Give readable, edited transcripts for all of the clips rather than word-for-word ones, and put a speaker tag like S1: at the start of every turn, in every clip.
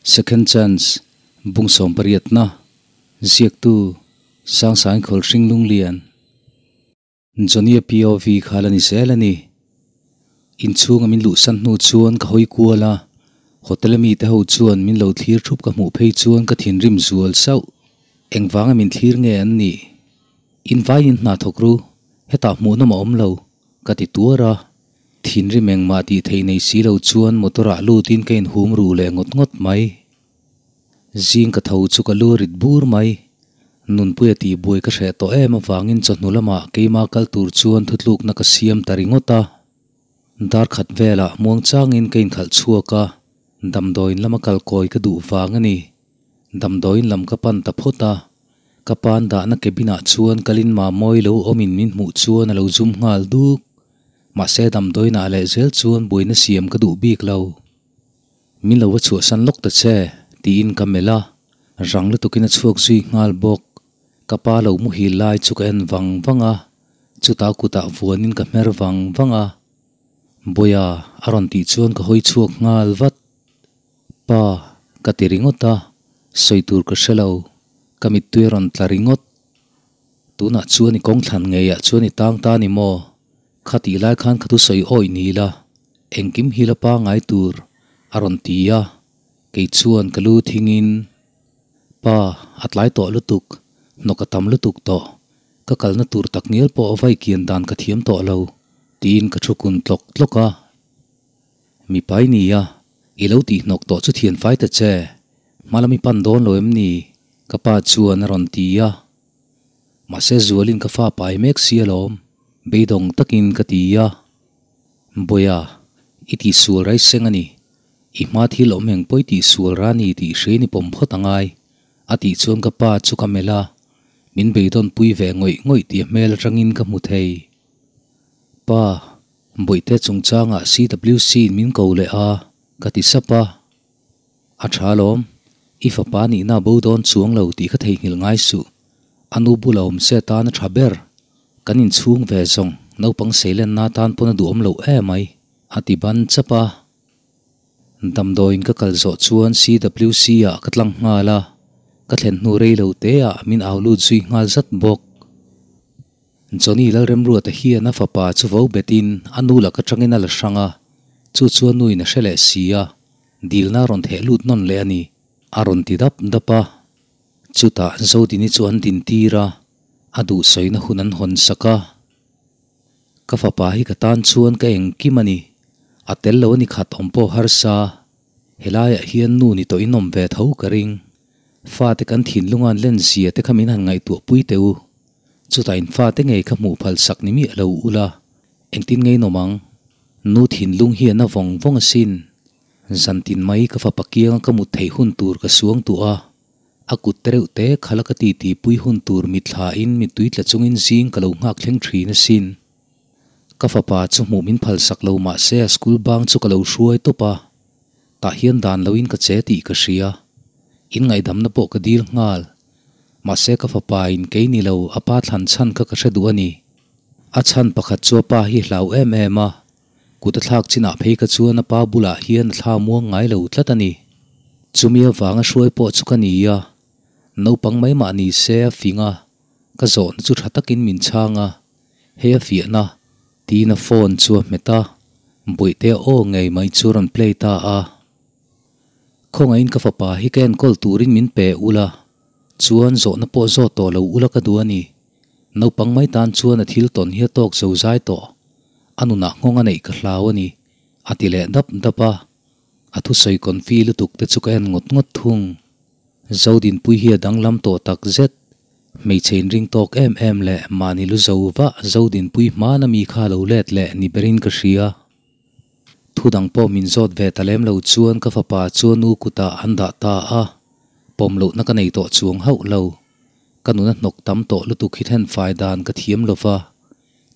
S1: Second Chance, Bung sawmpariatna, Ziaktu, Sangsain Khawlhring Lunglian, Johnny-a POV kha la ni zel a ni. Inchhunga min luhsan hnu chuan ka hawi kual a, hotel-a mite ho chuan min lo thlir thup ka hmuh phei chuan ka thinrim zual sauh. Engvanga min thlir nge an nih? Invaiin hna thawk ru, hetah hmuhnawm a awm lo, ka ti tuar a. Thinrim engmah tih theih nei si lo chuan motor ah lutin ka inhum ru leh ngawt ngawt mai. Zing ka tho chu ka lu rit bur mai. Nunpuia tih buai ka hreh tawh em avangin chawhnu lamah keima kal tur chuan thutlukna ka siam ta ringawt a. Dar khat velah muangchangin ka inkhalh chhuak a, damdawiin lama kal kawi ka duh vang a ni. Damdawiin lam ka pan ta phawt a, ka pan dahna cabin ah chuan kalin Mamawi lo awmin min hmuh chuan a lo zum nghal duk. Mahse damdawiin ah leh zel chuan buaina siam ka duh bik lo. Min lo va chhuahsan lawk ta che, tiin ka melh a, rang lutukin a chhuak zui nghal bawk. Ka pa lo muhil lai chu ka en vang vang a, chutah kutah vuanin ka hmer vang vang a. Bawiha a rawn tih chuan ka hawi chhuak nghal vat. Pa, ka ti ringawt a, sawi tur ka hre lo, ka mittui a rawn tla ringawt. Tunah chuan i kawng thlan ngeiah chuan i tang ta ni maw? Kha tih lai khan ka thusawi awih ni la, engkim hi la pangai tur, a rawn ti a, kei chuan ka lu thingin, Pa, a tlai tawh lutuk, hnawk a tam lutuk tawh, ka kalna tur tak ngial pawh a vai kian dan ka thiam tawh lo, tiin ka thu kun tlawk tlawk a. Mipai nia, i lo tih hnawk tawh chu thian fai ta che, hma lam i pan dawn lo em ni? Ka pa chuan a rawn ti a. Mahse Zualin ka fa pai mek si alawm, beidawng takin ka ti a. Bawiha, i tihsual rai seng a ni. I hma thil awm eng pawi tihsual ra ni tih hriain i pawm phawt angai, a tih chuan ka pa chu ka melh a, min beidawn pui ve ngawih ngawih tih a hmel atangin ka hmu thei. Pa, Bawihte chungchangah CWC in min ko leh a, ka ti sap a. A tha alawm, i fapa nihna bo dawn chuang lo tih ka theihnghilh ngai suh. A nu bula awm se tan a tha ber. Kan inchhung ve zawng, naupang seilenna tan pawn a duhawm loh emai, a ti ban chap a. Damdawiin ka kal zawh chuan CWC ah ka tlang nghal a, ka thlen hnu rei lo te ah min au lut zui nghal zat bawk. Johnny Lalremruata hian a fapa chu vo betin a nu lak atangin a la hrang a, chu chu a nuin a hre leh si a, dilna a rawn theh lut nawn leh a ni, a rawn ti dap dap a. Chutah Zodini chu an din tir a, a duhsawina hun an hawn sak a. Ka fapa hi ka tan chuan ka engkim a ni, a tel lo a ni khat awm pawh harsa, helaiah hian nu ni tawh in awm ve tho ka ring, fate kan thinlunga an len zia te kha min han ngaihtuah pui teh u. Chutah in fate ngei kha hmuh phal sak ni miah lo ula, engtin ngei nawm ang? Nu thinlung hian a vawng vawng asin. Zantin mai ka fapa kianga ka mut theih hun tur ka suang tuah a, a kut te reuh te khala ka titi pui hun tur mitthla in mittui tla chungin zing ka lo nghak thleng thin asin. Ka fapa chu hmuh min phal sak lo mahse a school bang chu ka lo hruai tawp a, tah hian dan loin ka che tih ka hria. In ngaihdamna pawh ka dil nghal. Mahse ka fapa in kei ni lo a pa thlan chhan kha ka hre duh a ni. A chhan pakhat chu a pa hi hlau em em a, kut a thlak chinah phei ka chuan a pa bulah hian a thla muang ngai lo tlat a ni. Chumi avanga hruai pawh chu ka ni a, naupang mai mah ni se a fing a, ka zawhna chu tha takin min chhang a, hei a fiahna tiin a phone chu a hmet a, Bawihte aw ngei mai chu a rawn play ta a. Khawngaihin ka fapa hi ka enkawl turin min pe ula, chuan zawhna pawh zawt tawh lo ula ka duh a ni. Naupang mai tan chuan a thil tawn hi a tawk zo zai tawh. A nunah nghawng a neih ka hlau a ni, a ti leh dap dap a. A thusawi confi lutuk te chu ka en ngawt ngawt thung. Zodinpui hi a danglam tawh tak zet. Hmeichhe inring tawk em em leh mahni lu zo vah Zodinpui hmana mi kha lo let leh ni berin ka hria. Thu dang pawh min zawt ve ta lem lo chuan ka fapa chu a nu kutah an dah ta a, pawm lohna ka nei tawh chuang hauh lo. Ka nuna hnawk tam tawh lutuk hi then fai dan ka thiam lo va,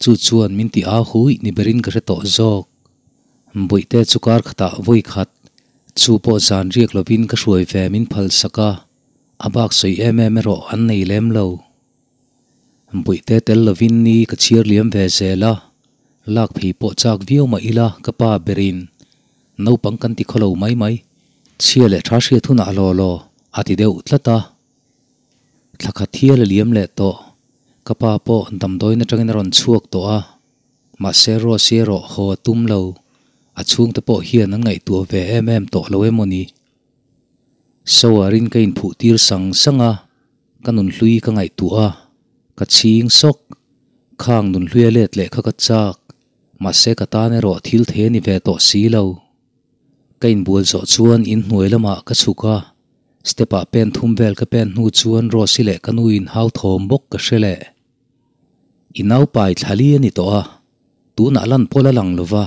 S1: chu chuan min ti a hui ni berin ka hre tawh zawk. Bawihte chu kar khatah vawi khat, chu pawh zan riak lovin ka hruai ve min phal sak a, a bak sawi em em erawh an nei lem lo. Bawihte tel lovin ni ka chhiar liam ve zel a, lak phei pawh chak viau mah ila ka pa berin naupang kan ti khawlo mai mai. Chhia leh tha hriat hunah law law a ti deuh tlat a. Thla khat hial a liam leh tawh. Ka pa pawh damdawiin atangin a rawn chhuak tawh a. Mahse Rose erawh haw a tum lo. A chhungte pawh hian an ngaihtuah ve em em tawh lo emaw ni. Shower-in ka inphuh tir sang sang a, ka nunhlui ka ngaihtuah a, ka chhing sawk. Khang nunhlui a let leh kha ka chak. Mahse ka tan erawh thil thei a ni ve tawh si lo. Ka inbual zawh chuan inhnuai lamah ka chhuk a, step ah pen thum vel ka pen hnu chuan Rose-i leh ka nu in hau thawm bawk ka hre leh. I naupai thlali a ni tawh a, tunah lan pawh la lang lova,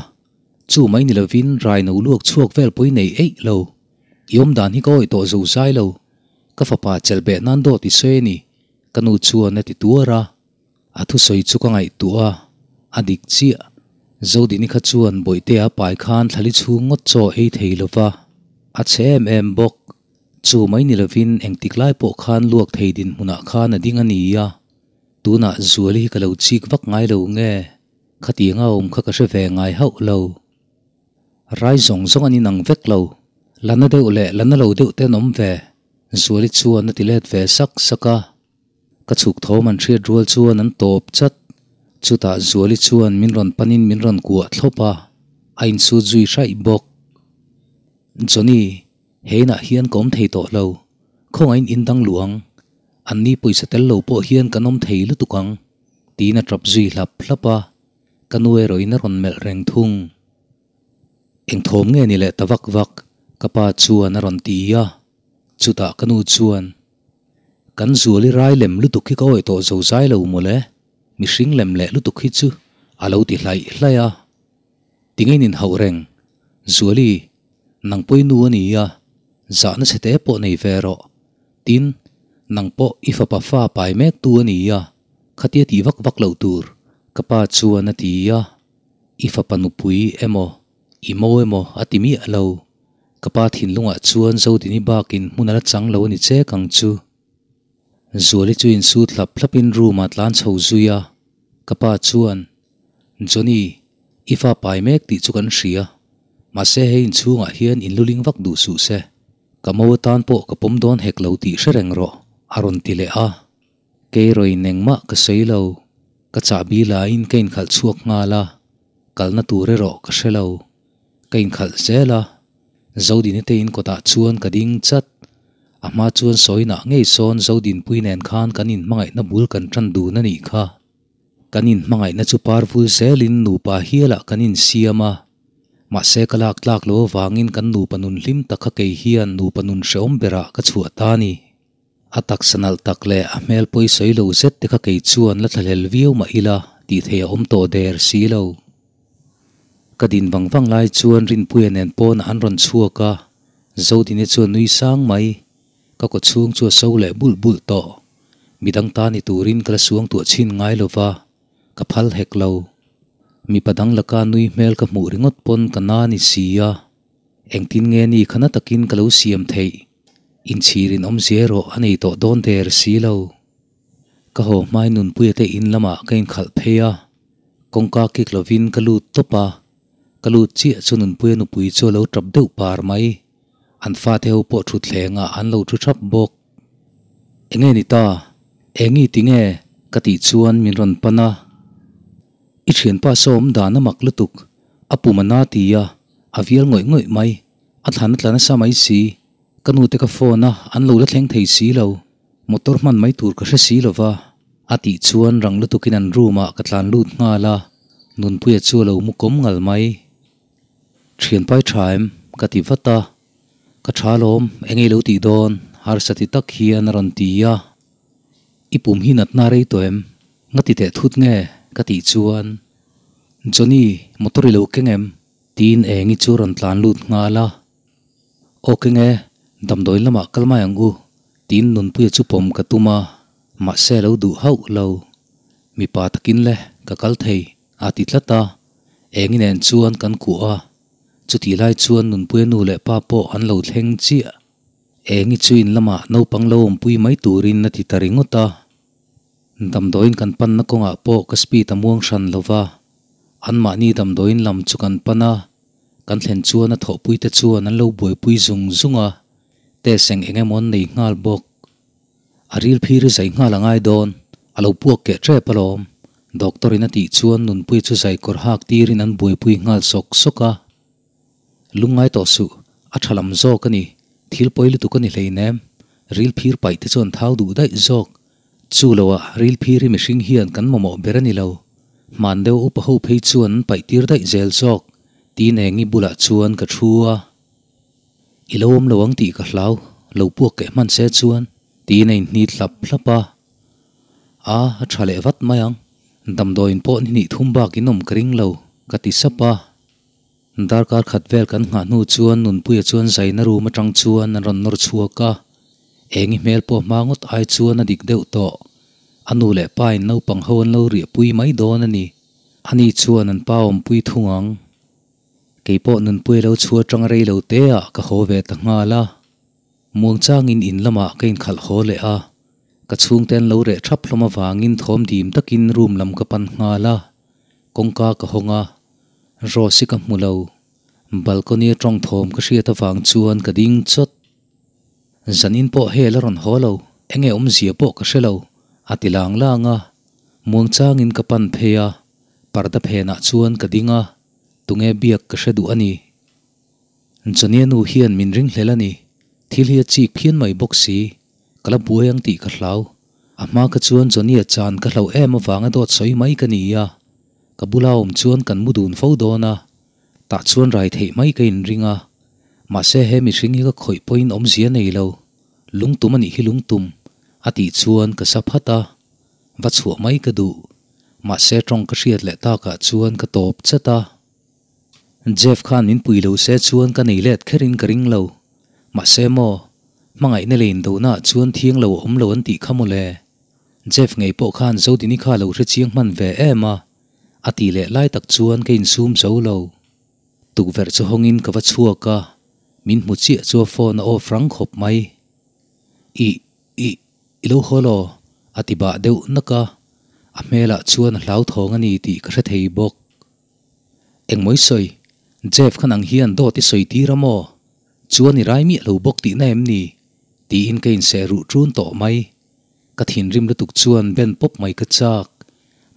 S1: chu mai ni lovin raino luak chhuak vel pawh i nei eih lo. I awmdan hi ka awih tawh zo zai lo, ka fapa chelhbeh nan dawt i sawi a ni, ka nu chuan a ti tuar a. A thusawi chu ka ngaihtuah a, a dik chiah. Zodini kha chuan Bawihtea pai khan thlali chhung ngawt chaw ei thei lo va, a chhe em em bawk. Chu mai ni lovin engtik lai pawh khan luak thei dinhmunah khan a ding a ni a. Tunah Zuali hi ka lo chik vak ngai lo nge? Khatianga awm kha ka hre ve ngai hauh lo. Rai zawng zawng an inang vek lo. La na deuh leh la na lo deuh te an awm ve. Zuali chuan a ti let ve sak sak a. Ka chhuk thawm an hriat rual chuan an tawp chat. Chutah Zuali chuan min rawn panin min rawn kuah thlawp a, a insut zui hraih bawk. Johnny, he inah hian ka awm thei tawh lo. Khawngaihin in dang luh ang. Anni pawisa tel lo pawh hian kan awm thei lutuk ang, tiin a tap zui hlap hlap a. Ka nu erawhin a rawn melh reng thung. Eng thawm nge ni leh ta vak vak? Ka pa chuan a rawn ti a. Chutah ka nu chuan, Kan Zuali rai lem lutuk hi ka awih tawh zo zai lo mawle, mihring lem leh lutuk hi chu a lo ti hlaih hlaih a. Tingein inhauh reng, Zuali, nang pawh i nu a ni a, zahna chhe te pawh nei ve rawh. Tin, nang pawh i fapa fa pai mek tu a ni a, khatia tih vak vak loh tur, ka pa chuan a ti a. I fapa nupui emaw, i mo emaw a ti miah lo. Ka pa thinlungah chuan Zodini bakin hmun a la chang lo a ni chek ang chu. Zuali chu insut hlap hlapin room-ah tlan chho zui a, ka pa chuan, Johnny, i fa pai mek tih chu kan hria. Mahse hei inchhungah hian inluling vak duh suh se. Ka mo atan pawh ka pawm dawn hek lo tih hre reng rawh, a rawn ti leh a. Keirawin engmah ka sawi lo. Ka chahbi laiin ka inkhalh chhuak nghal a, kalna tur erawh ka hre lo. Ka inkhalh zel a, Zodini te in kawtah chuan ka ding chat. A hma chuan sawinah ngei sawn Zodinpui nen khan kan inhmangaihna bul kan tan dun a nih kha. Kan inhmangaihna chu par vul zelin nupa hialah kan insiam a, mahse ka lak tlak lo avangin kan nupa nun hlim tak kha kei hian nupa nun hrehawm berah ka chhuah ta a ni. A taksa nalh tak leh a hmel pawi sawi lo zet te kha kei chuan la thlahlel viau mah ila tih theih a awm tawh der si lo. Ka din vang vang lai chuan Rinpuia nen pawnah an rawn chhuak a, Zodini chuan nui sang mai. Ka kaw chhung chu a so leh bulh bulh tawh. Midang ta ni turin ka la suang tuah chhin ngai lo va, ka phal hek lo. Mipa dang laka nui hmel ka hmuh ringawt pawn ka na ni si a, engtin nge ni kha na takin ka lo siam theih? Inchhirin awmzia erawh a nei tawh dawn der si lo. Ka haw hmai Nunpuia te in lamah ka inkhalh phei a, kawngka kik lovin ka lut tawp a, ka lut chiah chu Nunpuia nupui chu a lo tap deuh par mai, an fate ho pawh thutthlengah an lo thu thap bawk. Enge ni ta? Engi tinge? ka tih chuan min rawn pan a, I thianpa saw awm dan a mak lutuk, a pum a na ti a, a vial ngawih ngawih mai, a thlan a tla nasa mai si, ka nute ka phone a, an lo la thleng thei si lo. Motor hman mai tur ka hre si lo va, a tih chuan rang lutukin an room ah ka tlan lut nghal a, Nunpuia chu a lo mu kawm ngal mai. Thianpai tha em? ka ti vat a, Ka tha lawm, eng ei lo tih dawn? harsa ti tak hian a rawn ti a, I pum hi natna rei tawh em? Nga ti teh thut nge? ka tih chuan, Johnny, motor i lo keng em? tiin Engi chu a rawn tlan lut nghal a. Aw keng e, damdawiin lamah kal mai ang u, tiin Nunpuia chu pawm ka tum a, mahse a lo duh hauh lo. Mipa takin le, ka kal thei, a ti tlat a, Engi nen chuan kan kuah a, chutih lai chuan Nunpuia nu leh pa pawh an lo thleng chiah. Engi chu in lamah naupang lo awmpui mai turin a ti ta ringawt a. Damdawiin kan panna kawngah pawh ka speed a muang hran lo va, anmahni damdawiin lam chu kan pan a. Kan thlen chuan a thawhpuite chuan an lo buaipui zung zung a, test eng eng emaw an nei nghal bawk. A ril phir i zai nghal a ngai dawn, a lo puak keh tep alawm. Doctor in a tih chuan Nunpuia chu zai kawr hak tirin an buaipui nghal sawk sawk a. Lungngai tawh suh, a tha lam zawk a ni, thil pawi lutuk a ni hleinem. Ril phir paih te chuan thau duh daih zawk. Chu loah ril phir hi mihring hian kan mamawh ber a ni lo. Hman deuh upa ho phei chuan an paih tir daih zel zawk, tiin Engi bulah chuan ka thu a. I lo awm lo ang tih ka hlau, lo puak keh hman se chuan, tiin a inhnit hlap hlap a. A, a tha leh vat mai ang, damdawiin pawh ni hnih thum bak in awm ka ring lo, ka ti sap a. Darkar khat vel kan nghah hnu chuan Nunpuia chuan zaina room atang chuan an rawn nawr chhuak a, Engi hmel pawh hma ngawt ai chuan a dik deuh tawh. A nu leh pa in naupang ho an lo riahpui mai dawn a ni. Ani chuan an pa awmpui thung ang. Kei pawh Nunpuia lo chhuah atang rei lo te ah ka haw ve ta nghal a. Muangchangin in lamah ka inkhalh haw leh a, ka chhungte an lo reh thap hlawm avangin thawm dim takin room lam ka pan nghal a, kawngka ka hawng a. Rose-i ka hmu lo. Balcony a tawng thawm ka hriat avang chuan ka ding chawt. Zanin pawh hel a rawn haw lo, enge awmzia pawh ka hre lo, a ti lang lang a. Muangchangin ka pan phei a, parda phenah chuan ka ding a, tunge biak ka hre duh a ni. Johnny-a nu hian min ringhlel a ni, thil hi a chik phian mai bawk si, ka la buai ang tih ka hlau. A hma kha chuan Johnny-a chan ka hlauh em avanga dawt sawi mai ka ni a, ka bula awm chuan kan mu dun fo dawn a, tah chuan rai theih mai ka inring a, mahse he mihring hi ka khawih pawhin awmzia nei lo, lungtum a nih hi lungtum, a tih chuan ka sa phat a, va chhuah mai ka duh, mahse tawng ka hriat leh takah chuan ka tawp chat a. Jeff khan min pui lo se chuan ka nei let kherin ka ring lo. Mahse maw, hmangaihna leh indonaah chuan thiang lo a awm lo an tih kha mawle. Jeff ngei pawh khan Zodini kha lo hre chiang hman ve em a, a tih leh lai tak chuan ka insum zo lo. Tukverh chu hawngin ka va chhuak a, min hmu chiah chu a phone a off rang khawp mai. Ih, ih, i lo haw law, a ti bah deuh nak a, a hmelah chuan a hlauthawng a ni tih ka hre thei bawk. Engmawi sawi, Jeff khan ang hian dawt i sawi tir a maw? Chuan i rai miah lo bawk tihna em ni? Tiin ka inseh ruh ṭun tawh mai. Ka thinrim lutuk chuan ben pawp mai ka chak.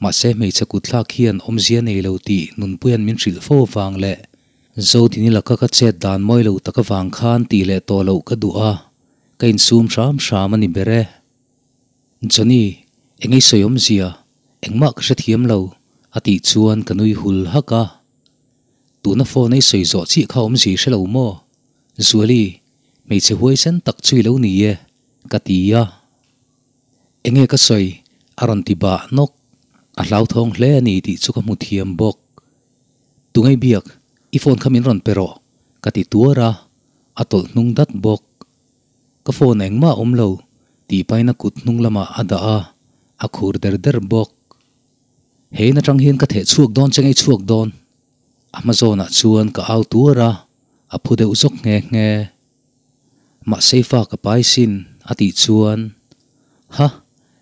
S1: Mahse hmeichhe kutthlak hian awmzia nei lo tih Nunpuia'n min hrilh fo avang leh Zodini laka ka chet dan mawi lo tak avang khan tih leh tawh loh ka duh a, ka insum hram hram a ni ber e. Johnny, eng ei sawi awmzia, engmah ka hrethiam lo, a tih chuan ka nui hul hak a. Tuna phone ei sawi zawh chiah kha awmzia i hre lo maw? Zuali, hmeichhe huaisen tak chu i lo ni e, ka ti a. Enge ka sawi? a rawn ti bah nawk. A hlauthawng hle a ni tih chu ka hmu thiam bawk. Tungei biak, i phone kha min rawn pe rawh, ka ti tuar a, a tawlh hnung dat bawk. Ka phone engmah a awm lo tih pain a kut hnung lamah a dah a, a khur der der bawk. He in atang hian ka theh chhuak dawn che ngei chhuak dawn. A hma zawnah chuan ka au tuar a, a phu deuh zawk nghe nghe. Mahse fa ka pai sin a tih chuan, Ha,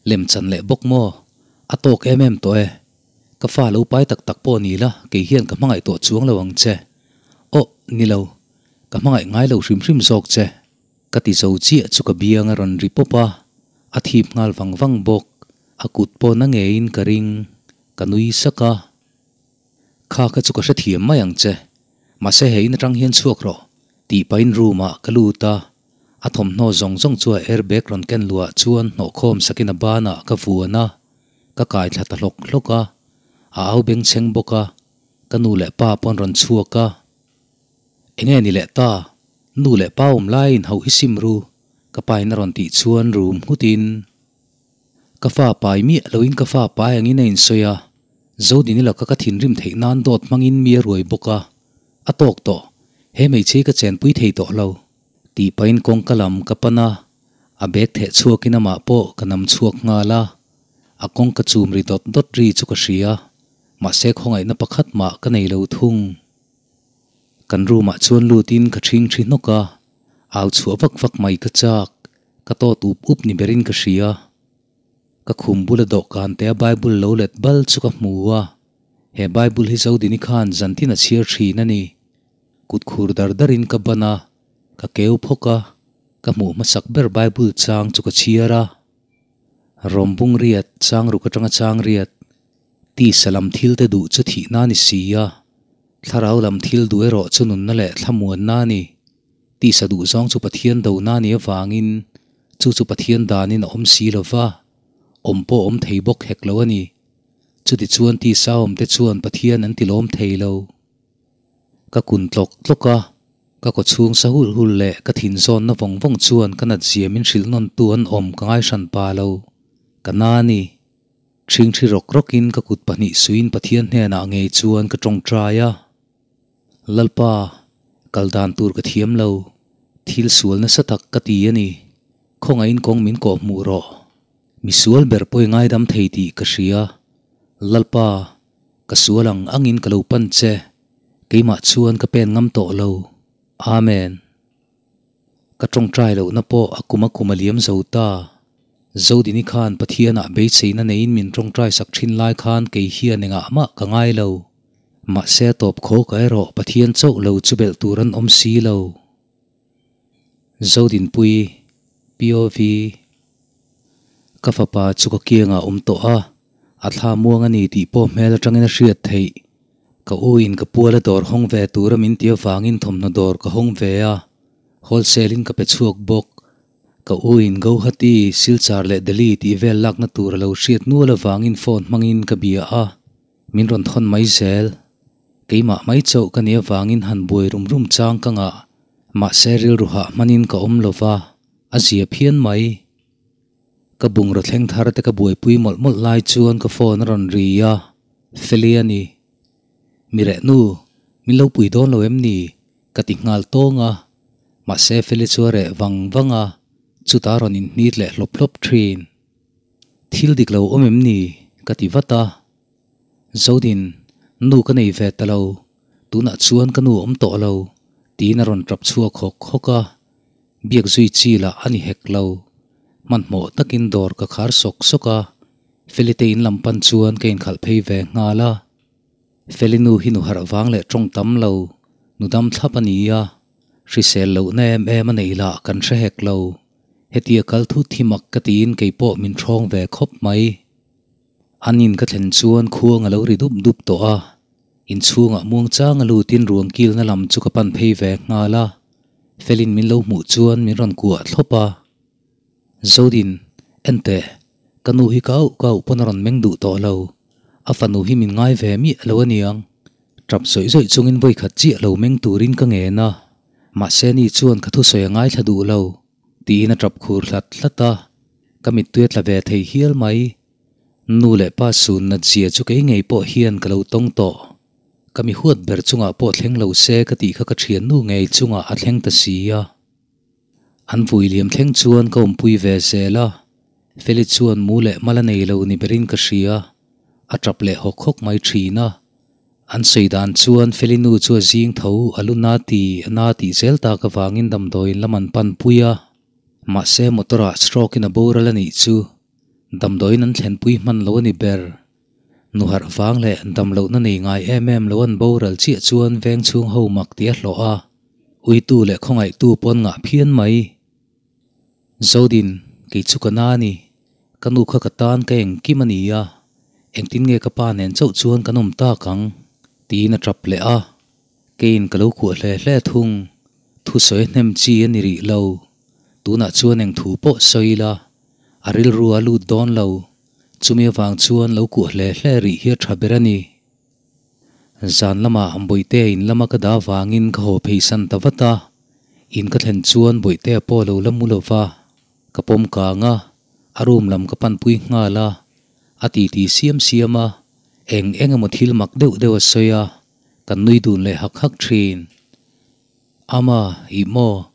S1: lem chan leh bawk maw? A tawk em em tawh e. Ka fa lo pai tak tak pawh ni la, kei hian ka hmangaih tawh chuang lo ang che. Aw, ni lo. Ka hmangaih ngai lo hrim hrim zawk che. Ka ti zo chiah chu ka biang a rawn ri pawp a, a thip nghal vang vang bawk. A kut pawh na ngeiin ka ring, ka nui sak a. Kha kha chu ka hrethiam mai ang che, mahse he in atang hian chhuak rawh, tih pahin room ah ka lut a. A thawmhnaw zawng zawng chu a airbag rawn ken luah chuan hnawhkhawm sakin a banah ka vuan a, ka kai thla ta hlawk hlawk a. A au bengchheng bawk a, ka nu leh pa pawn rawn chhuak a. Enge ni leh ta? Nu leh pa awm laiin hauh hi sim ru, ka pain a rawn tih chuan rum nghutin, Ka fa pai miah loin ka fa pai angin a insawi a, Zodini laka ka thinrim theih nan dawt hmangin mi a ruai bawk a, a tawk tawh, he hmeichhe hi ka chenpui thei tawh lo, tih pahin kawngka lam ka pan a, a bag theh chhuakin amah pawh ka nam chhuak nghal a, a kawngka chum ri dawt dawt ri chu ka hria, mahse khawngaihna pakhat mah ka nei lo thung. Kan room ah chuan lutin ka ṭhing ṭhi hnawk a, au chhuah vak vak mai ka chak, ka tawt up up ni berin ka hria. Ka khum bula dawhkan te a Bible lo let bal chu ka hmu a, he Bible hi Zodini khan zantin a chhiar ṭhin a ni. Kut khur dar darin ka ban a, ka keu phawk a, ka hmuh hmasak ber Bible chang chu ka chhiar a. Rawmbung riat, chang ruk atanga chang riat, tisa lam thil te duh chu thihna a ni si a, thlarau lam thil duh erawh chu nunna leh thlamuanna a ni. Tisa duh zawng chu Pathian dona a nih avangin chu chu Pathian danin a awm si lo va, awm pawh awm thei bawk hek lo a ni. Chutichuan tisa awmte chuan Pathian an tilawm thei lo. Ka kun tlawk tlawk a, ka kaw chhung sa hulh hulh leh ka thin zawnna vawng vawng chuan ka nat zia min hrilh nawntu an awm ka ngaihran pa lo. Ka na a ni. Ṭhingṭhi rawk rawkin ka kut pahnih suiin Pathian hnenah ngei chuan ka ṭawngṭai a. Lalpa, kal dan tur ka thiam lo. Thil sual nasa tak ka ti a ni. Khawngaihin kawng min kawh hmuh rawh. Misual ber pawh i ngaidam thei tih ka hria. Lalpa, Ka sual ang angin ka lo pan che, keimah chuan ka pen ngam tawh lo. Amen. Ka tawngtai lohna pawh a kum a kum a liam zo ta. Zodini khan Pathianah beiseina neiin min tawngtai sak thin lai khan kei hian engah mah ka ngai lo. Mahse a tawp khaw ka erawh Pathian chauh lo chu belh tur an awm si lo. Zodinpui, POV. Ka fapa chu ka kiangah awm tawh a, a thla muang a ni tih pawh hmel atangin a hriat theih. Ka u in ka puala dawr hawng ve tura min ti avangin thawmhnaw dawr ka hawng ve a, wholesale in ka pe chhuak bawk. Ka u in Guwahati, Silchar leh Delhi tih vel lakna tur a lo hriat nual avangin phone hmangin ka bia a, min rawn thawn mai zel. Keimah mai chauh ka nih avangin han buai rum rum chang ka ngah, mahse rilru hah hmanin ka awm lova. A zia phian mai. Ka bungraw thleng thar te ka buaipui mawlh mawlh lai chuan ka phone a rawn ri a, Feli a ni. Mi reh nu, min lo pui dawn lo em ni? ka ti nghal tawng a. Mahse Feli chu a reh vang vang a, chutah a rawn inhnit leh hlawp hlawp thin. Thil dik lo awm em ni? ka ti vat a. Zodin, nu ka nei ve ta lo, tunah chuan ka nu awm tawh lo, tiin a rawn tap chhuak hawk hawk a. Biak zui chi lah a ni hek lo. Hmanhmawh takin dawr ka khar sawk sawk a, Feli te in lam pan chuan ka inkhalh phei ve nghal a. Feli nu hi nu harh vang leh tawng tam lo, nu dam thlap a ni a, hrisel lohna em em a neih lah kan hre hek lo. Hetia kal thut hi mak ka tiin keipawh min ṭhawng ve khawp mai. An in ka thlen chuan khuang a lo ri dup dup tawh a, inchhungah muangchang a lutin ruang kilna lam chu ka pan phei ve nghal a. Felin min lo hmuh chuan min rawn kuah thlawp a, Zodin, enteh, ka nu hi ka auh ka auh pawn a rawn meng duh tawh lo, a fanu hi min ngai ve miah lo aniang. Tap zawih zawih chungin vawikhat chiah lo meng turin ka ngen a, mahse ni chuan ka thusawi a ngaithla duh lo, tiin a tap khur hlat hlat a, ka mittui a tla ve thei hial mai. Nu leh pa sun nat zia chu kei ngei pawh hian ka lo tawng tawh. Ka mi huat ber chungah pawh thleng lo se ka tih kha ka thiannu ngei chungah a thleng ta si a. An vui liam thleng chuan ka awmpui ve zel a, Feli chuan mu leh mal a nei lo ni berin ka hria, a tap leh hawk hawk mai thin a. An sawi dan chuan Feli nu chu a zing tho, a lu na ti, a na tih zel tak avangin damdawiin lam an pan pui a. Mahse motor ah stroke in a boral a nih chu damdawiin an thlenpui hman lo a ni ber. Nu harh vang leh dam lohna nei ngai em em lo an boral chiah chuan veng chhung ho mak tih a hlawh a, uitu leh khawngaihtu pawn ngah phian mai. Zodin, kei chu ka na a ni. Ka nu kha ka tan ka engkim a ni a, engtin nge ka pa nen chauh chuan kan awm tak ang? tiin a tap leh a. Keiin ka lo kuah hle hle thung. Thusawi hnem chi a ni rih lo. Tunah chuan eng thu pawh sawi ila, a rilru a lut dawn lo. Chumi avang chuan lo kuah hle hle rih hi a tha ber a ni. Zan lamah Bawihtea in lama ka dah avangin ka haw phei san ta vat a. In ka thlen chuan Bawihtea pawh a lo la mu lo va, ka pawm kang a, a room lam ka panpui nghal a, a titi siam siam a, eng eng emaw thil mak deuh deuh a sawi a, kan nui dun leh hak hak thin. Ama, ih maw?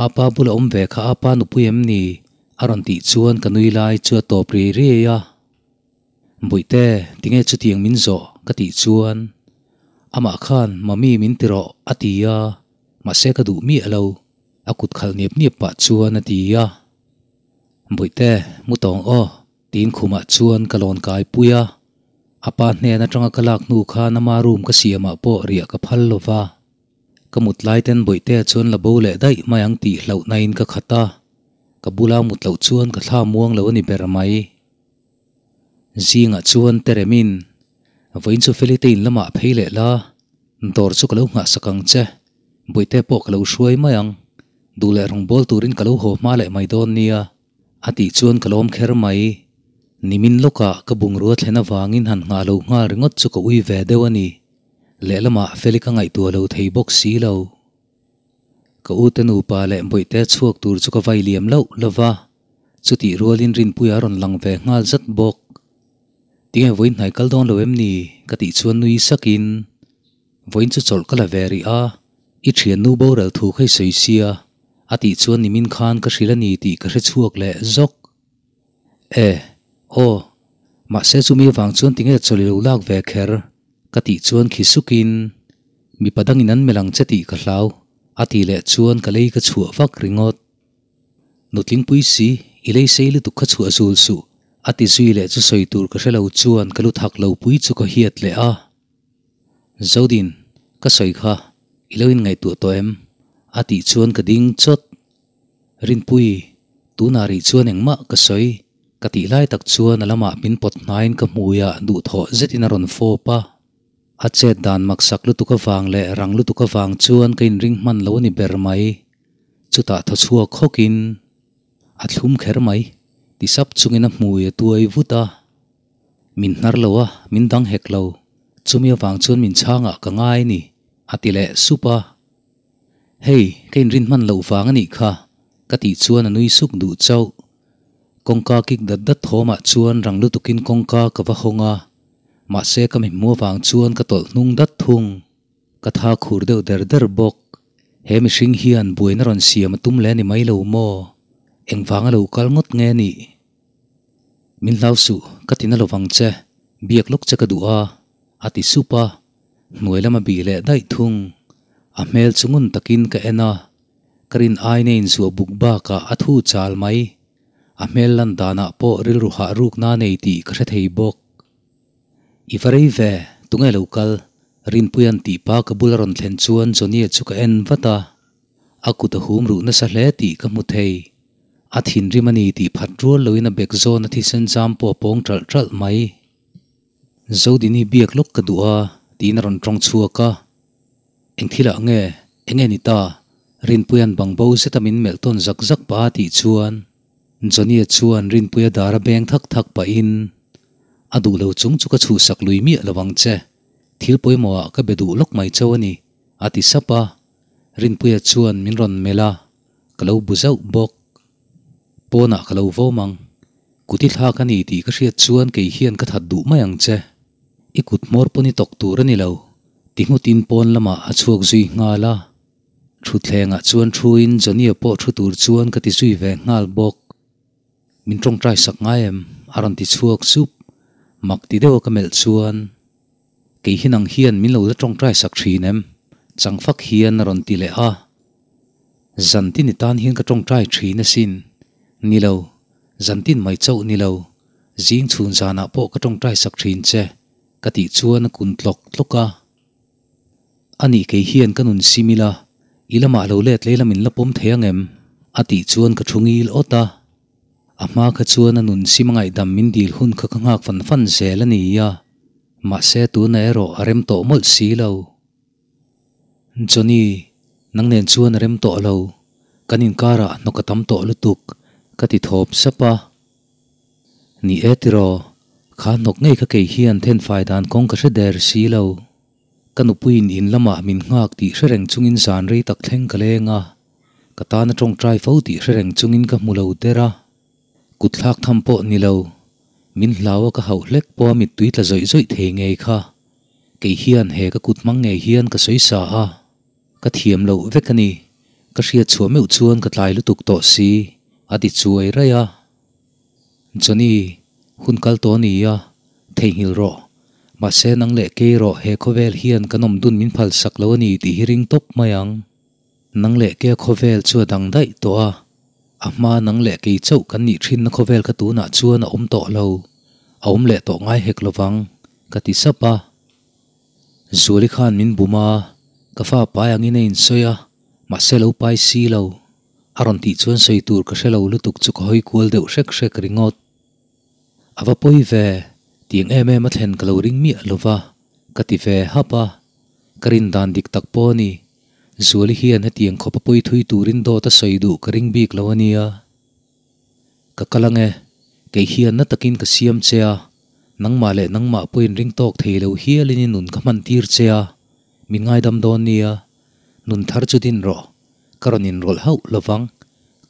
S1: Apa bula awm ve kha apa nupui em ni? A rawn tih chuan ka nui lai chu a tawp riai riai a. Bawihte, tinge chutiang min zawh? Ka tih chuan, Amah khan mummy min ti rawh a ti a, mahse ka duh miah lo, a kut khalh niap niap pah chuan a ti a. Bawihte, mu tawng aw, tiin khumah chuan ka lawn kai pui a. A pa hnen atanga ka lak hnu khan ama room ka siamah pawh riah ka phal lo va. Ka mut lai ten Bawihtea chuan la bo leh daih mai ang tih hlauhna in ka khat a, ka bula mut loh chuan ka thla muang lo a ni ber mai. Zingah chuan Teremin, Vawiin chu Feli te in lamah phei leh la, dawr chu ka lo nghahsak ang che, Bawihtea pawh ka lo hruai mai ang, duh leh rawngbâwl turin ka lo haw hma leh mai dawn nia, a tih chuan ka lawm kher mai. Nimin lawkah ka bungrua thlen avangin han nghah lo nghal ringawt chu ka ui ve deuh a ni. Lehlamah Feli ka ngaihtuah lo thei bawk si lo. Ka u te nupa leh Bawihtea chhuak tur chu ka vai liam loh lo va, chutih rualin Rinpuia a rawn lang ve nghal zat bawk. Tinge vawiin hnai kal dawn lo em ni? ka tih chuan nui sakin, Vawiin chu chawlh ka la ve rih a, i thiannu boral thu kha i sawi sia, a tih chuan nimin khan ka hrilh a ni tih ka hre chhuak leh zawk. E, aw, mahse chumi avang chuan tinge chawlh i lo lak ve kher? ka tih chuan khi sukin, Mipa dangin an melh ang che tih ka hlau, a tih leh chuan ka lei ka chhuah vak ringawt. Nutlingpui si, i lei sei lutuk kha chhuah zul suh, a ti zui leh chu sawi tur ka hre lo chuan ka lu thak lo pui chu ka hiat leh a. Zodin, ka sawi kha, i lo inngaihtuah tawh em? a tih chuan ka ding chawt. Rinpui, tunah rih chuan engmah ka sawi, ka tih lai tak chuan a lamah min pawt hnaiin ka hmuiah duhthawh zetin a rawn fawp a. A chet dan maksak lutuk avang leh rang lutuk avang chuan ka inring hman lo a ni ber mai. Chutah thaw chhuak hawkin a thlum kher mai, ti sap chungin a hmui a tuai vut a. Min hnar lo a, min dang hek lo. Chumi avang chuan min chhangah ka ngai ni, a ti leh sup a. Hei, ka inrin hman loh vang a nih kha, ka tih chuan a nui suk duh chauh. Kawngka kik dat dat thawmah chuan rang lutukin kawngka ka va hawng a, mahse ka mi hmu avang chuan ka tawlh hnung dat thung. Ka tha khur deuh der der bawk. He mihring hian buaina rawn siam a tum leh a ni mai lo maw? Engvanga lo kal ngawt nge nih? Min hlau suh, ka ti na lovang che, biak lawk che ka duh a, a ti sup a, hnuai lama bih leh daih thung. A hmel chu ngun takin ka en a, ka rin aina inzuah buk bakah a thu chal mai. A hmel lan danah pawh rilru hah rukna nei tih ka hre thei bawk. I va rei ve, tunge lo kal? Rinpuia'n tih pa ka bula rawn thlen chuan Johnny-a chu ka en vat a. A kut a hum ruh nasa hle tih ka hmu thei. A thinrim a ni tih phat rual loin a bek zawn a thisen zam pawh a pawng ṭalh ṭalh mai. Zodini biak lawk ka duh a, tiin a rawn ṭawng chhuak a. Eng thilah nge? Enge ni ta? Rinpuia'n bangbo zeta min melh tawn zak zak pah a tih chuan Johnny-a chuan Rinpuia dar a beng thak thak pahin, A duh lo chung chu ka chhuhsak lui miah lo ang che. Thil pawimawhah ka be duh lawk mai chauh a ni, a ti sap a. Rinpuia chuan min rawn melh a, ka lo bu zauh bawk. Pawnah ka lo vawm ang. Kut i thlak a ni tih ka hriat chuan kei hian ka that duh mai ang che. I kut hmawr pawn i tawk tur a ni lo, ti nghutin pawn lamah a chhuak zui nghal a. Thutthlengah chuan thuin Johnny-a pawh thu tur chuan ka ti zui ve nghal bawk. Min tawngtai sak ngai em? a rawn ti chhuak sup. Mak ti deuha ka melh chuan, Kei hi nang hian min lo la tawngtai sak thin em? Changfak hian a rawn ti leh a. Zantin i tan hian ka tawngtai thin asin. Ni lo, zantin mai chauh ni lo, zing chhun zanah pawh ka tawngtai sak thin che, ka tih chuan a kun tlawk tlawk a. A nih kei hian ka nun sim ila, i lamah lo let lei lamin la pawm thei ang em? A tih chuan ka thu ngil awt a. A hma kha chuan a nun sim a ngaihdam min dil hun kha ka nghak fan fan zel a ni a, mahse tuna erawh a rem tawh mawlh si lo. Johnny, nang nen chuan a rem tawh lo, kan inkarah hnawk a tam tawh lutuk, ka ti thawp sap a. Ni e tiraw, kha hnawk ngei kha kei hian thenfai dan kawng ka hre der si lo. Ka nupuiin in lamah min nghak tih hre reng chungin zan rei tak thleng ka leng a, ka tana tawngtai fo tih hre reng chungin ka hmu lo der a. Kut thlak tham pawh ni lo, min hlau a ka hauh hlek pawha mittui tla zawih zawih thei ngei kha. Kei hian he ka kut hmang ngei hian ka sawi sa a, ka thiam loh vek a ni, ka hriat chhuah meuh chuan ka tlai lutuk tawh si, a ti chuai raih a. Johnny, hun kal tawh a ni a, theihnghilh rawh. Mahse nang leh kei rawh he khawvel hian kan awm dun min phal sak lo a ni tih hi ring tawp mai ang. Nang leh kei a khawvel chu a dang daih tawh a, a hma nang leh kei chauh kan nih thinna khawvel kha tunah chuan a awm tawh lo, a awm leh tawh ngai hek lovang, ka ti sap a. Zuali khan min bum a, Ka fa pai angin a insawi a, mahse lo pai si lo. A rawn tih chuan sawi tur ka hre lo lutuk chu ka hawi kual deuh hrek hrek ringawt. A va pawi ve, tiang em em a thlen ka lo ring miah lo va, ka ti ve hap a. Ka rin dan dik tak pawh a ni. Zuali hian hetiang khawp a pawi thui turin dawt a sawi duh ka ring bik lo a nia. Ka kal ang e, kei hian na takin ka siam che a, nangmah leh nangmah pawhin ring tawk thei lo hialin i nun ka hman tir che a, min ngaidam dawn nia, nun thar chu din rawh, ka rawn inrawlh hauh lo vang,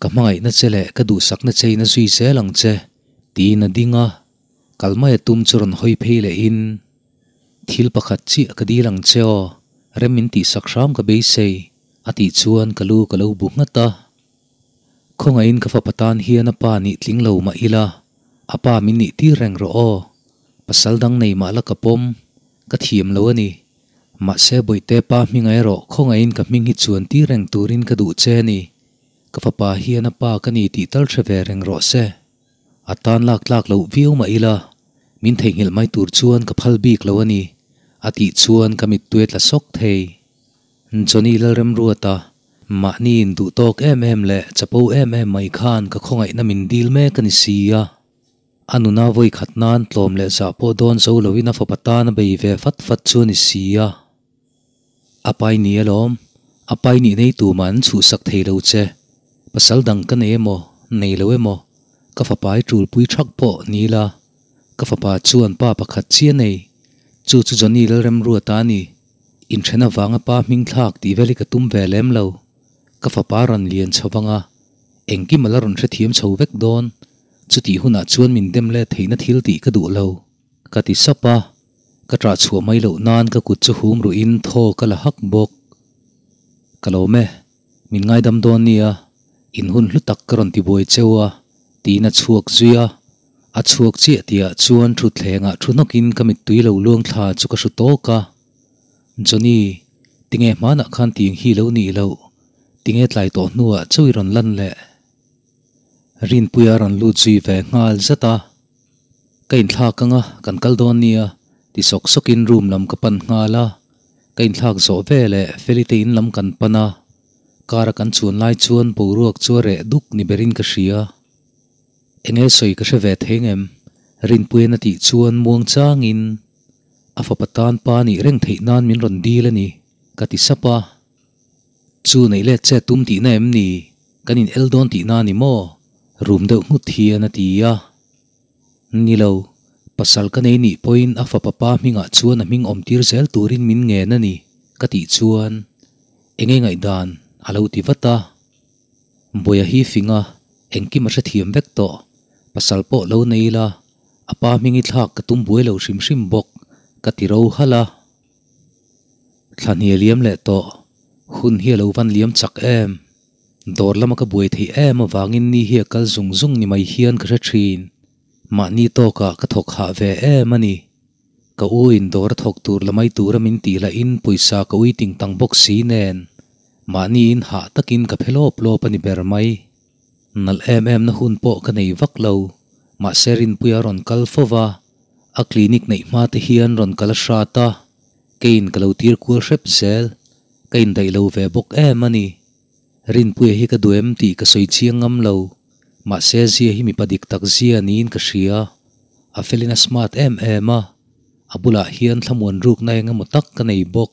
S1: ka hmangaihna che leh ka duhsakna chein a zui zel ang che, tiin a ding a, kal mai a tum chu rawn hawi phei lehin, Thil pakhat chiah ka dil ang che aw, rem min tihsak hram ka beisei, a tih chuan ka lu ka lo bu nghat a. Khawngaihin ka fapa tan hian a pa nih tling lo mah ila, a pa min nih tir reng rawh aw. Pasal dang nei mah la ka pawm, ka thiam lo a ni. Mahse Bawihte pa hminga erawh khawngaihin ka hming hi chuan tir reng turin ka duh che a ni. Ka fapa hian a pa ka ni tih tal hre ve reng rawh se. A tan lak tlak loh viau mah ila, min theihnghilh mai tur chuan ka phal bik lo a ni, a tih chuan ka mittui a tla sawk thei. Johnny Lalremruata, mahni induh tawk em em leh chapo em em mai khan ka khawngaihna min dil mek a ni si a. A nuna vawi khat nan tlawm leh zah pawh dawn zo loin a fapa tan a bei ve fat fat chu a ni si a. A pai ni alawm, a pai nih nei tumah an chhuhsak thei lo che. Pasal dang ka nei emaw, nei lo emaw, ka fapa i tulpui thak pawh ni la. Ka fapa chuan pa pakhat chi a nei, chu chu Johnny Lalremruata a ni. Inthen avanga pa hming thlak tih vel hi ka tum ve lem lo. Ka fapa rawn lian chho vang a, engkim a la rawn hrethiam chho vek dawn. Chutih hunah chuan min dem let theihna thil tih ka duh lo, ka ti sap a. Ka ṭah chhuah mai loh nan ka kut chu hum ruhin thaw ka la hak bawk. Ka lawm e, min ngaidam dawn nia, in hun hlu tak ka rawn ti buai cheu a, tiin a chhuak zui a. A chhuak chiah tihah chuan thutthlengah thu hnawkin ka mittui lo luang thla chu ka hru tawk a. Johnny, tinge hmanah khan tiang hi lo nih loh? Tinge tlai tawh hnuah chauh i rawn lan leh? Rinpuia a rawn lut zui ve nghal zat a. Ka inthlak anga kan kal dawn nia ti sawk sawkin room lam ka pan nghal a. Ka inthlak zawh veleh Feli te in lam kan pan a. Car a kan chuan lai chuan boruak chu a reh duk ni berin ka hria. Enge sawi ka hre ve thei ngem? Rinpuian a tih chuan muang changin a fapa tan pa nih reng theih nan min rawn dil a ni, ka ti sap a. Chu neih let che tum tihna em ni? Kan in el dawn tihna a ni maw? Rum deuh nghut hian a ti a. Ni lo, pasal ka nei nih pawhin a fapa pa hmingah chuan a hming awm tir zel turin min ngen a ni, ka tih chuan enge ngaihdan a lo ti vat a. Buaia hi fing a, engkim a hrethiam vek tawh. Pasal pawh lo nei ila, a pa hming i thlak ka tum buai lo hrim hrim bawk, ka ti ro halh a. Thla hnia liam leh tawh, hun hi a lo van liam chak em. Dawr lama ka buai theih em avangin ni hi a kal zung zung ni mai hian ka hre thin. Mahni tawkah ka thawk hah ve em a ni. Ka u in dawr a thawk tur la mai tura min tih lahin pawisa ka ui ting tang bawk si nen mahni in hah takin ka phe lawp lawp a ni ber mai. Nalh em em na hun pawh ka nei vak lo, mahse Rinpuia rawn kal fo va, a clinic neih hma te hian rawn kal a hrat a, keiin ka lo tir kual hrep zel, ka indaih lo ve bawk em a ni. Rinpuia hi ka duh em tih ka sawi chiang ngam lo, mahse Zia hi mipa dik tak Zia niin ka hria. A felin a smart em em a, a bulah hian thlamuan rukna eng emaw tak ka nei bawk.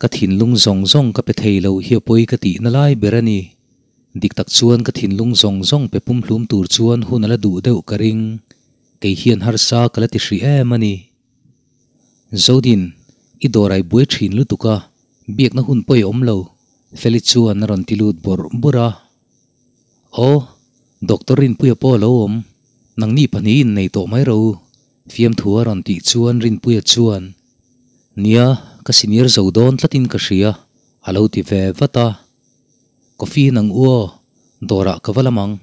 S1: Ka thinlung zawng zawng ka pe thei lo hi a pawi ka tihna lai ber a ni. Dik tak chuan ka thinlung zawng zawng pe pumhlum tur chuan hun a la duh deuh ka ring. Kei hian harsa ka la ti hrih em a ni. Zodin, i dawr ai buai thin lutuk a, biakna hun pawi a awm lo, Feli chuan a rawn ti lut bawrh bawrh a. Aw, Doctor Rinpuia pawh a lo awm, nangni pahnih in nei tawh mai ro u, fiamthu a rawn tih chuan Rinpuia chuan, Nia, ka senior zo dawn tlatin ka hria, a lo ti ve vat a. Coffee nang u aw, dawrah ka va lam ang,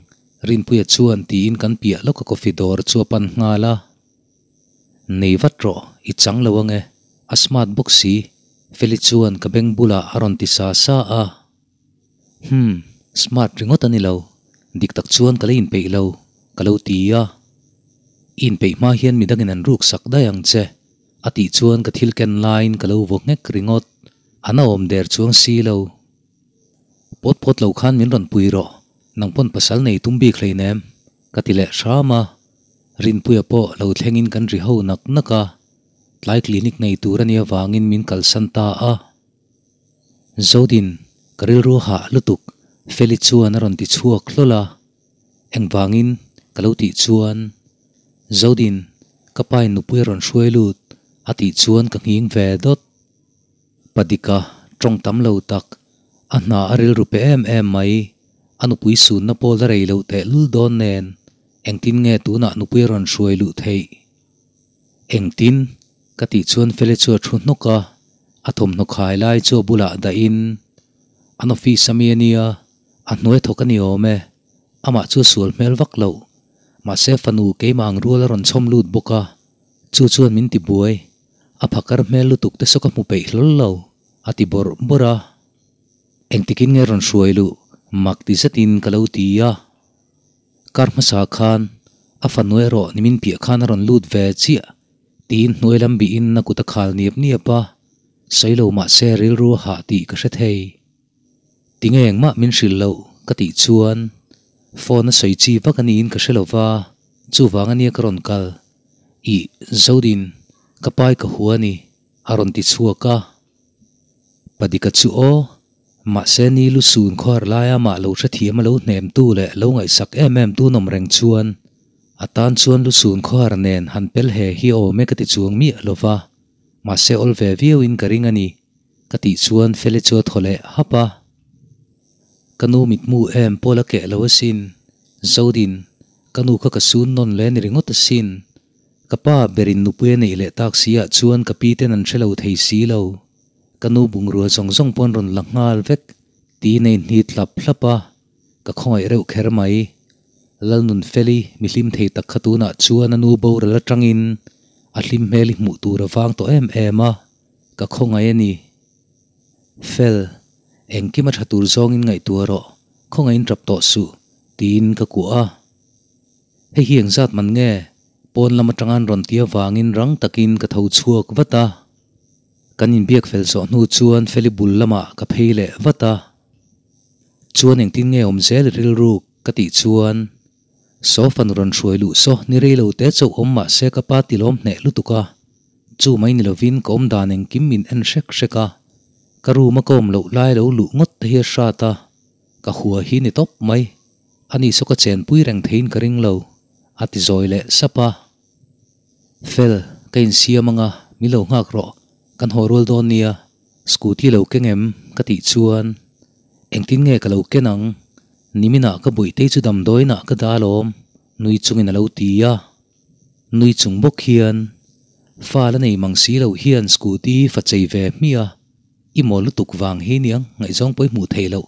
S1: Rinpuia chuan tiin kan piah lawka coffee dawr chu a pan nghal a. Nei vat rawh, i chang lo ange, a smart bawk si, Feli chuan ka beng bulah a rawn ti sa sa a. Humm, smart ringawt a ni lo, dik tak chuan ka la inpeih lo, ka lo ti a. I inpeih hma hian midangin an ruk sak daih ang che, a tih chuan ka thil ken laiin ka lo vaw nghek ringawt. An a awm der chuang si lo. Pawt pawt lo khan min rawn pui rawh, nang pawn pasal nei tum bik hleinem, ka ti leh hram a. Rinpuia pawh lo thlengin kan ri ho nak nak a, tlai clinic nei tur a nih avangin min kalsan ta a. Zodin, ka rilru hah lutuk, Feli chuan a rawn ti chhuak hlawl a. Engvangin ka lo tih chuan, Zodin, ka pain nupui a rawn hruai lut, a tih chuan ka nghing ve dawt. Padika tawng tam lo tak, a hna a rilru pe em em mai, a nupui sunna pawl a rei loh tehlul dawn nen, engtin nge tunah nupui a rawn hruai luh theih? Engtin? ka tih chuan Feli chu a thu hnawk a, a thawmhnaw khai lai chu a bulah dahin, An office a mi a nia, a hnuai thawk a ni awm e, amah chu a sual hmel vak loh, mahse fanu keimah ang rual a rawn chhawm lut bawk a, chu chuan min ti buai, a phakar hmel lutuk te saw ka hmu peih hlawl lo, a ti bawrh bawrh a. Engtikin nge rawn hruai luh? mak ti zetin ka lo ti a. Kar hmasa khan a fanu erawh nimin piah khan a rawn lut ve chiah tiin hnuai lam bihin a kut a khal niap niap a, sawi lo mahse rilru a hah tih ka hre thei. Tinge engmah min hrilh loh ka tih chuan phone a sawi chi vak a niin ka hre lo va, chuvang a nia ka rawn kal. Ih, Zodin, ka pai ka hua a ni, a rawn ti chhuak a. Padika chu aw, Mahse ni lu sun khuar laia mah lo hrethiam a lo hnemtu leh lo ngaihsak em em tu nawm reng chuan a tan chuan lu sun khuar nen han pel he hi awm e ka ti chuang miah lo va, mahse awl ve viau in ka ring a ni ka tih chuan Feli chu a thaw leh hap a. Ka nu mitmu em pawh la keh lo asin, Zodin, ka nu kha ka sun nawn le ni ringawt asin, ka pa berin nupui a neih leh tak si ah chuan ka pi ten an hre lo thei si lo. Ka nu bungrua zawng zawng pawn rawn la nghal vek tiin a inhnit hlap hlap a, ka khawngaih reuh kher mai. Lalnunfeli mi hlim thei tak kha tunah chuan a nu boral atangin a hlim hmel hi hmuh tur a vang tawh em em a, ka khawngaih a ni. Fel, engkim a tha tur zawngin ngaihtuah rawh, khawngaihin tap tawh suh, tiin ka kuah a. Hei hi engzat man nge? Pawn lam atanga an rawn ti avangin rang takin ka tho chhuak vat a. Kan inbiak fel zawh hnu chuan Feli bul lamah ka phei leh vat a. Chuan engtin nge awm zel i rilruk? ka tih chuan Saw fanu rawn hruai luh saw ni rei lo te chauh awm mah se ka pa ti lawm hneh lutuk a. Chu mai ni lovin ka awm dan engkim min en hrek hrek a. Ka room a ka awm loh lai lo luh ngawt te hi a hrat a. Ka hua hi ni tawp mai. Ani saw ka chenpui reng theiin ka ring lo, a ti zawi leh sap a. Fel, ka insiam anga, min lo nghak rawh, kan haw rual dawn nia, scooty lo keng em? ka tih chuan, Engtin nge ka lo ken ang? Niminah ka buihtei chu damdawiinah ka dah alawm, nui chungin a lo ti a. Nui chung bawk hian, Fa la nei mang si lo hian scooty fa chei ve hmiah a, i mawl lutuk vang hi niang ngaihzawng pawi hmuh theih loh,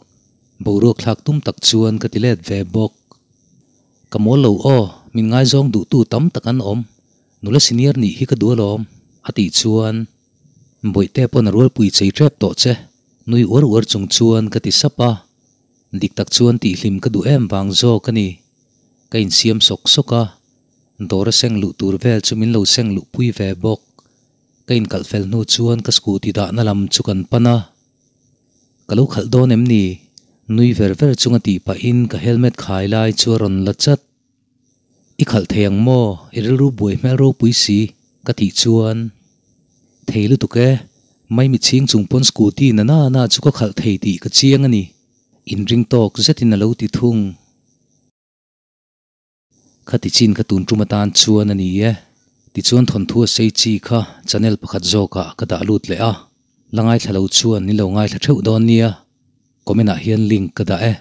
S1: boruak thlak tum tak chuan ka ti let ve bawk. Ka mawl lo aw, min ngaizawng duhtu tam tak an awm, nula senior nih hi ka duh alawm, a tih chuan Bawihte pawn a rualpui chei tep tawh che, nui uar uar chung chuan ka ti sap a, dik tak chuan tihhlim ka duh em vang zawk a ni. Ka insiam sawk sawk a, dawr a seng luh tur vel chu min lo seng luhpui ve bawk. Ka inkalh fel hnu chuan ka scooty dahna lam chu kan pan a. Ka lo khalh dawn em ni? Nui ver ver chunga tih pahin ka helmet khai lai chu a rawn la chat. I khalh thei ang maw? I rilru buai hmel ropui si, ka tih chuan. Thei lutuk e, Maimi chhing chung pawn scooty na na na chu ka khalh thei tih ka chiang a ni, inring tawk zetin a lo ti thung. Khati chin kha tun tum atan chuan a ni e. Tichuan thawnthu a sei chi kha channel pakhat zawkah ka dah lut leh a, la ngaithla lo chuan ni lo ngaithla theuh dawn nia. Comment ah hian link ka dah e.